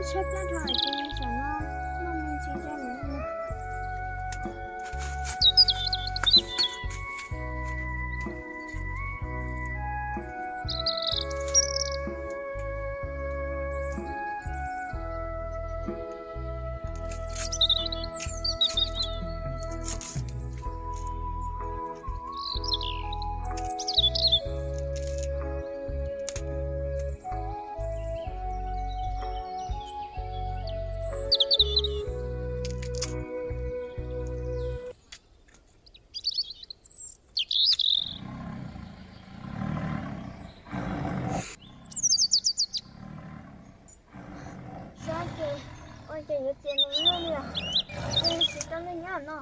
Tshaib plab dhau ces xyov no muaj me ntsis rau nws. Sab ces ua ces yuav txias nws luaj li os. Ces tsis tau leej nyob no.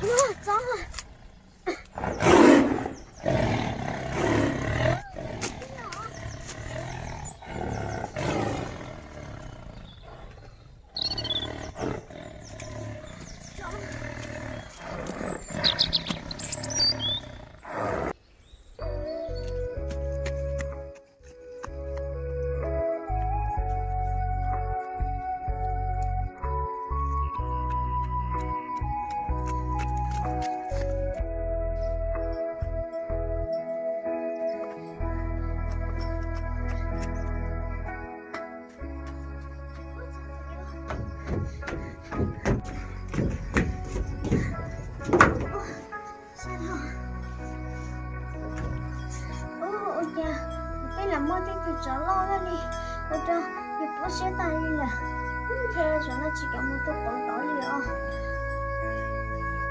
Ua cas peb lam muaj tej tus tsov loj li, ua rau yus tu siab tas li lawm. Ntshe zaum no tsis kam mus tua qauv tod li os.